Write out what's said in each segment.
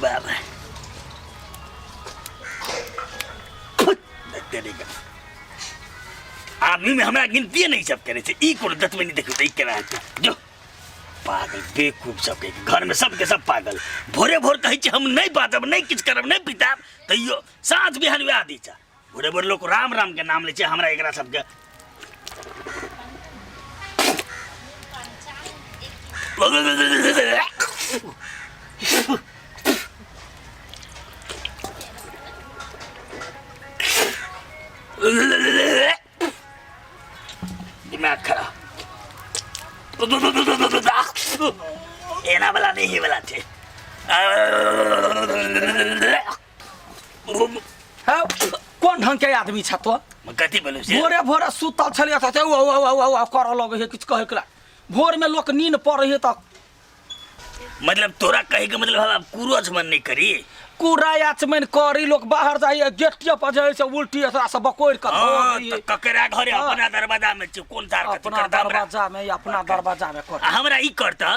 बाबा तेरे का आदमी में हमरा गिनती नहीं सब करे छै ई कोनो दतमनी देखियौ तऽ ई केना हेतै जो पागल बेवकूफ सबके घर में सबके सब पागल भोरे भोर कहै छै हम नहीं बाजब नहीं किछु करब नहीं पिताब तैयो साँझ बिहान वएह दै छै भोरे भोरे लोक राम राम के नाम लै छै हमरा एकरा सबके दिमाग खराब एना वाला नहीं वाला थे है कोन ढंग के आदमी छ तो कथी बोलू से भोरे भोरे सुतल छलियै तऽ ओ ओ ओ ओ करऽ लगै है किछु कहै के भोर में लोक नींद पड़ै है तऽ मतलब तोरा कहे के मतलब हम कुरो मन नहीं करी कुरा आचमन करी लोक बाहर जाइए गेटिया पर जाइ से उल्टी एकरा से बकोरि कऽ धऽ हाँ, दैये। तऽ ककरा घरे हाँ। अपना दरवाजा में छै कोन तार कथी अपना करता हमरा दरवाजा में अपना दरवाजा में कर आ हमरा ई करता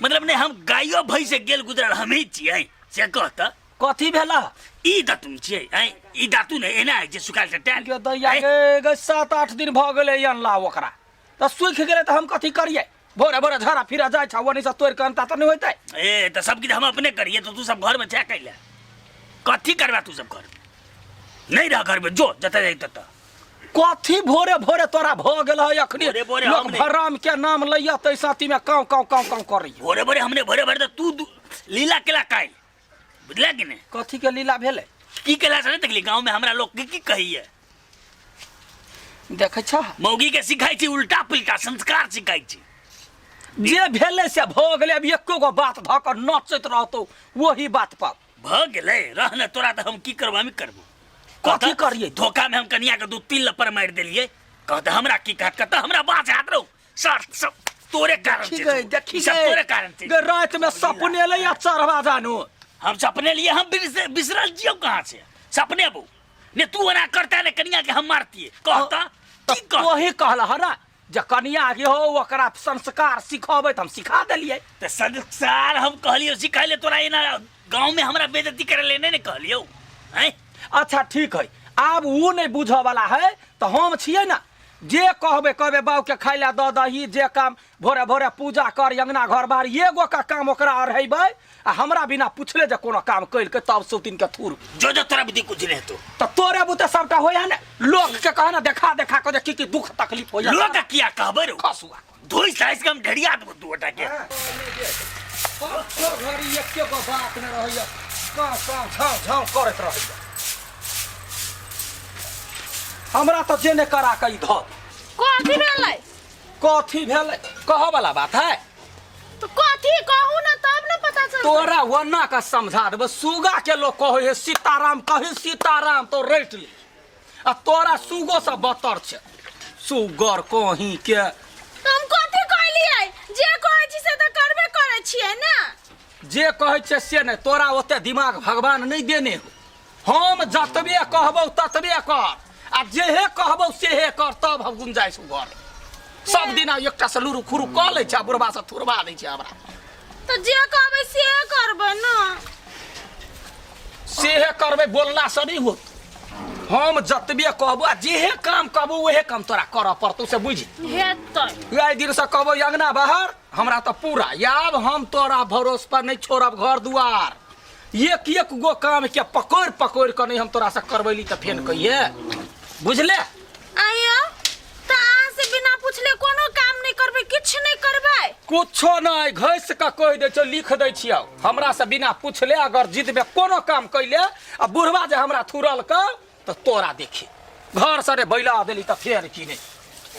मतलब नहीं हम गायो भैंस से गेल गुजरल हम ही छियै से कहता कथी भेला ई दातुन छियै आँय ई दातुन है एना है जे सुखायल टटायल गे दैया गे गे 7-8 दिन भऽ गेलै अनला ओकरा तऽ सुखि गेलै तऽ हम कथी करियै भोरे भोरे झड़ा फिरा जाइ छ ओनी से तोड़ि कऽ अनता तऽ नहि होइतै ए तऽ सब किछु हम अपने करियै तऽ तू सब घरमे छै कैले कथी करबा तू सब घरमे नहि रह घरमे जो जतऽ जाइ ततऽ कथी भोरे भोरे तोरा भऽ गेल है अखनी भोरे भोरे लोक हम नहि। भराम के नाम लैया तै साथी में काव काव काव काव करैया भोरे भोरे हमने भोरे भोरे तऽ तू लीला केला काल्हि बुझला कि नहि कथी के लीला भेलै की केला से नहि देखली गाँव में हमरा लोग की की कहैया देखै छ मौगी के सिखाइ छी उल्टा पुल्टा संस्कार सिखाइ छी जे भेलै से भऽ गेलै अब एको गो बात धऽ कऽ नचैत रहतौ वही बात पर भऽ गेलै रह ने तोरा तऽ हम की करबो हम करबो कथी करियै? धोखा में हम कनिया के दू तीन लपर मारि देलियै कहते हमरा की कहत कहते हमरा बात हाथ रहो सर सब तोरे कारण देखी छै गई देखी ई सब गई तोरे कारण छै गे रात में सपने ले या चढ़वा जानू हम सपने लिए हम बिसरल जियो कहाँ से सपने बो ने तू ओना करता ने कनिया के हम मारतिए कहता की कहता वही कहला है ना जे कनिया के हो ओकरा संस्कार सिखबै तऽ हम सिखा देलियै तऽ संस्कार हम कहलियो सिखाइ ले तोरा एना गाँव में हमरा बेइज्जती करे ले नहीं ने कहलियो हैं अच्छा ठीक है आब ओ नहि बुझऽ वाला है तऽ हम छियै ना जे कहबै कहबै बाबूके खाइ लए दऽ दही जे काम भोरे भोरे पूजा कर अंगना घर बार एगो का काम ओकरा अढ़ेबै आ हमरा बिना पुछले जे कोनो काम करिके तब सौतिन के थूर जो जो तोरा बुद्धि कुछ नहीं तो तऽ तोरे बुते सबटा होइए ने लोक के कह ने देखा देखा के जे की की दुख तकलीफ होइए लोग किया कहबै रो खसुआ धोई साइज के हम ढेरिया देबो दू गोटा के पाँचो घड़ी एके गो बात नहि रहैए काँव काँव झाँव झाँव करैत रहैए हमरा तऽ जे नहि करा कऽ ई धऽ कथी भेलै कथी भेलै कहऽ वाला बात है तो कथी कहू ना तब ना पता चलतै तोरा ओना के समझा देबो सुगा के लोग कहै है सीताराम कही सीताराम तो रटि ले आ तोरा सुगो से बतर छै सुगर कहीं के तो हम कथी कहलियै जे कहै छी से तऽ करबे करै छियै ना जे कहै छै से नहि तोरा ओते दिमाग भगवान नहि देने हो हम जतबे कहबौ ततबे कर आ जेहे कहबौ सेहे कर तब हम गुंजाइश घर सब दिन एकटा से लुरु खुरु कऽ लै छै आ बुढ़बा से थुरबा दै छै हमरा तऽ जे कहबै से करबै ना सेहे करबै बोलला से नहि होत हम जतबे कहबो आ जेहे काम कहबो ओहे काम तोरा करऽ पड़तौ से बुझि हेतै एहि दिनसँ कहबो अंगना बाहर हमरा तऽ पूरा आब हम तोरा भरोस पर नहि छोड़ब घर दुआर एक एक गो काम के पकड़ि पकड़ि कऽ नहि हम तोरा से करबैली तऽ फेन कहिए बुझले आइयो तऽ अहाँ से बिना पूछले कोनो काम नहि करबै किछु नहि करबै कुछो नहि घसि कऽ कहि दै छियौ लिख दै छियौ हमरा से बिना पूछले अगर जिदमे कोनो काम कैले आ बुढ़वा जे हमरा थुरल कऽ तऽ तोरा देखी घर से रे बैला देली तऽ फेर की नहि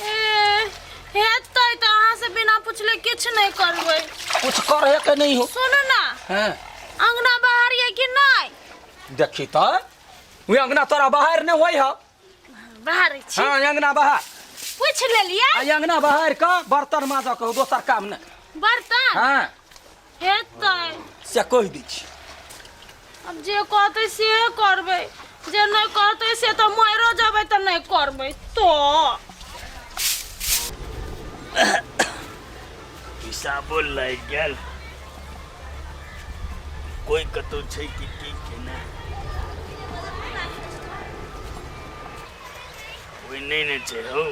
ए हेतै तऽ अहाँ से बिना पूछले किछु नहि करबै कुछ करे के नहीं हो सुनू ना हैं अंगना बाहर ये कि नहि देखी तऽ उ अंगना तोरा बाहर नहि होइ है बाहर छी हाँ अंगना बाहर पूछ लेलियै आ अंगना बाहर कऽ बर्तन माजऽ के हो दोसर काम नहि बर्तन हाँ हेतै से कहि दै छी अब जे कहतै से करबै जे नहि कहतै से तऽ मरियो जेबै तऽ नहि करबै तो हिसाबो लागि गेल कोई कतौ छै कि की केना कोई नहि ने छै हौ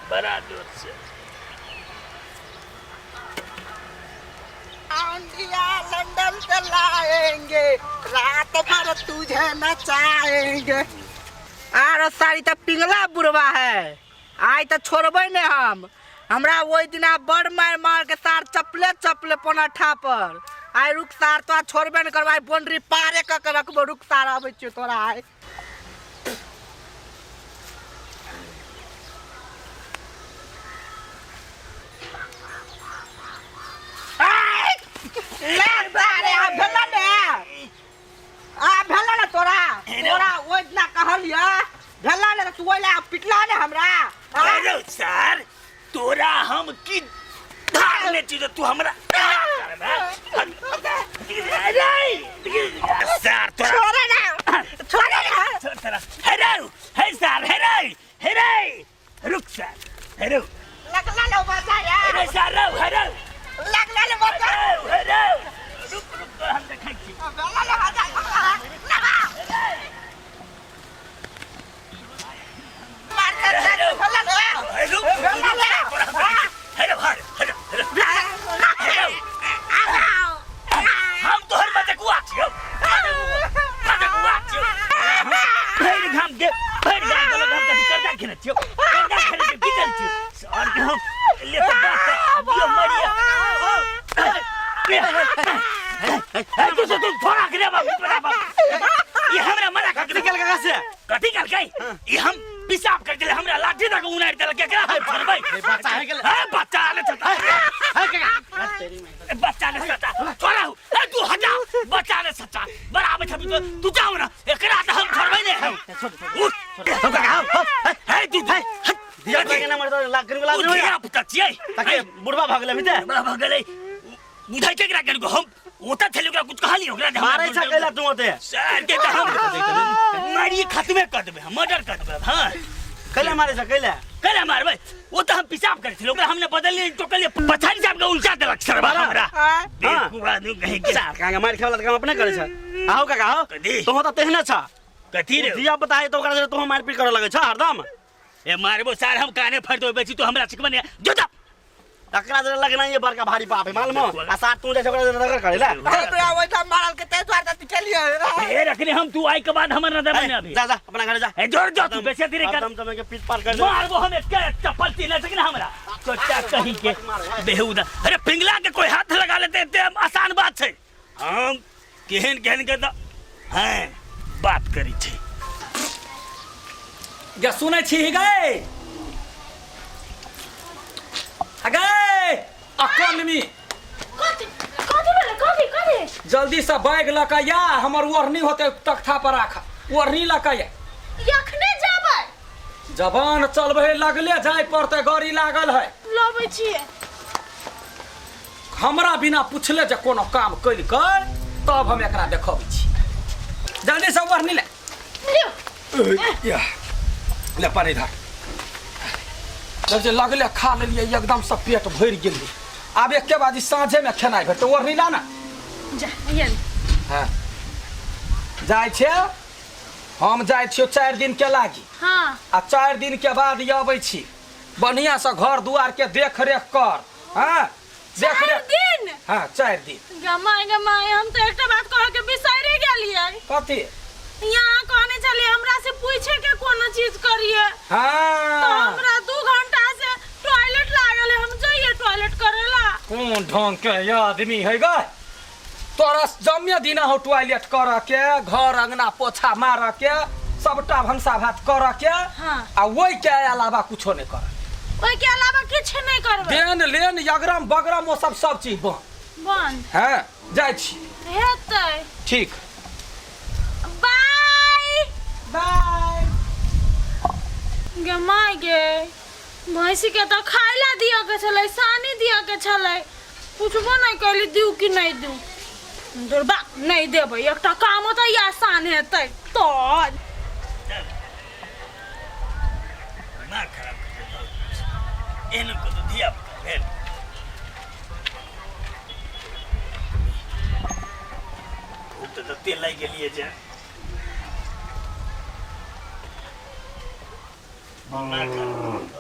बड़ा जोर से इंडिया लंदन से लाएंगे रात भर तुझे नचाएंगे। आरो सारी तऽ पिंगला बुढ़वा है, आइ तऽ छोड़बै ने हम। हमरा ओहि दिना बड़ मारि मार के सार चपले चपले पनठा पर। आइ रुक सार, तोरा छोड़बे ने करबै, आइ बाउंड्री पारे कऽ के रखबो। रुक सार, अबै छियौ तोरा आइ। ले सारे, आ भेला ने, आ भेला ने तोरा। तोरा ओहि दिना कहलियै भेला ने, तू ओहि लए पिटला ने हमरा। अरे सर, तोरा हम की धारने छी जे तू हमरा सर तोरा छोड़े ना, छोड़े ना। छोड़ तोरा। हे रे, हे सर, हे रे, हे रे, रुक सर, हे रे। लगला लो बचा हे रे यार। सर, रो हे रे। लगला लो बचा। हे रे, रुक रुक, तोरा हम देखै छी। भेला लो बचा लगा मार कर भेला लो। हे रुक, रुक, तोरा हम देखै छी। हे रे, हे रे, हे रे, हे रे। हम तोहर मजकुआ छियौ, मजकुआ छियौ। भरि घाम के, भरि घाम के लोग हम कथी कर्जा खेने छियौ? कर्जा खेने छियौ की करै छियौ सर के? हम ले तऽ बात दियौ मरिया। तू तू थोड़ा के रे बाबू, तोरा बाप ई हमरा मना कर कथी केलकै से? कथी केलकै? ई हम पेशाब कर देले, हमरा लाठी दऽ के उनारि देलक। केकरा है छोड़बै? बच्चा है गेलै। हे बच्चा ने छता। है काका, तेरी माई। बच्चा ने सच्चा छोड़ा हूँ। ए तू हटा, बच्चा ने सच्चा बराबर छबी तो तू जाओ ना, एकरा तो हम छोड़बै नहीं हम। उठ। हो काका, हो हो। हे तू हे। धिया पुता के ना मरतो लाग कनि तू लाग। धिया पुता छियै? ताके बुढ़वा भऽ गेलै अभी ते। बड़ा भऽ गेलै बुझै छै एकरा कनिको। हम ओतऽ छलियै, ओकरा कुछ कहलियै ओकरा जे हमरा मारै छ कैला तू ओते? सर के तऽ हम मारिए खत्मे कऽ देबै, हम मर्डर कऽ देबै। हाँ। कैला मारै छ कैला? कैला मारबै? ओ तऽ हम पेशाब करै छलियै, ओकरा हम ने बदललियै, टोकलियै, पछाड़ि साहब के उल्टा देलक सरबा हमरा। बेवकूफ आदमी कहीं के। सार काका, मारि खाय वाला तऽ काम अपने करै छ। आहो काका, आहो। कथी? तोहो तऽ तेहने छ। कथी रे? धिया पुता है तऽ ओकरा से तोहो मारपीट करऽ लगै छ हरदम। ए मारबो सार, हम काने फाड़ि देबै बेसी। तू हमरा सिखबे ने जो जा। तकरा जरे लगना ये बड़का भारी पाप है मालूम हो? आ साथ तू जैसे ओकरा जरे रगड़ करे ला। हमरा ओहिठाम मारल के ताहि दुआरे तऽ केलियै। ए रखने हम तू आई के बाद हमर नजर में अभी। जा जा, अपना घरे जा। ए जोर जो तू बेसी धीरे कर। हरदम समय के पीट पार कर दे। मारबो हम एक चप्पल तीन सके ना हमरा चोटा कहीं के बेहुदा। अरे पिंगला के कोई हाथ लगा लेते ते आसान बात छै। हम केहन केहन के तऽ हैं बात करै छै। गे सुनै छी गै गै अकनमी। कथी कथी भेलै? कथी कथी? जल्दी से बैग लऽ कऽ या, हमर ओढ़नी होते तख्ता पर राख, ओढ़नी लऽ कऽ या। एखने जेबै? जबान चलबै लगले जाय पड़तै, गाड़ी लागल है। लबै छियै। हमरा बिना पुछले जे कोनो काम कयलकै तब हम एकरा देखबै छी। जल्दी से ओढ़नी ले। लियौ। ले पानी धर। जब जे लगले खा लेलियै, एकदम से पेट भरि गेलै। आब एके बाजी साँझेमे खेनाइ भेटतै। ओढ़नी ला ना। जा ये ले। हाँ, जाइ छियै हम, जाइ छियौ 4 दिन के लागी। आ 4 दिन के बाद ई अबै छी। बढ़िया से घर दुआर के देख रेख कर। हाँ, देख चारि रेख। दिन? हाँ, 4 दिन। गमाय गमाय, हम तऽ एकटा बात कह के बिसरि गेलियै। कथी? यहाँ कहने छलियै हमरा से पूछे के कोनो चीज करिए। तो हमरा 2 घंटा से टॉयलेट लागल है, हम जाइए टॉयलेट करेला। कोन ढंग के ये आदमी है गे? तोरा जम्मे दिना हो टॉयलेट कर के, घर अंगना पोछा मार के, सबटा भनसा भात कर के। आ ओहि के अलावा कुछो नहीं कर। ओहि के अलावा किछु नहि करबै? देन लेन यगरम बगरम ओ सब सब चीज बंद। बंद। हाँ, जाइ छी। हेतै। ठीक। बाय। बाय। गे माय गे, भैंसी के तऽ खाय ला दिअ के छलै, सानी दिअ के छलै, पुछबो नहि कैली दिउ कि नहि दिउ। दुर्बा नहि देबै, एकटा काम होतै आसान हेतै तऽ। दिमाग खराब कर देलक। एहन को तो धिया पुता भेल। तते लागि गेलियै जे दिमाग खराब।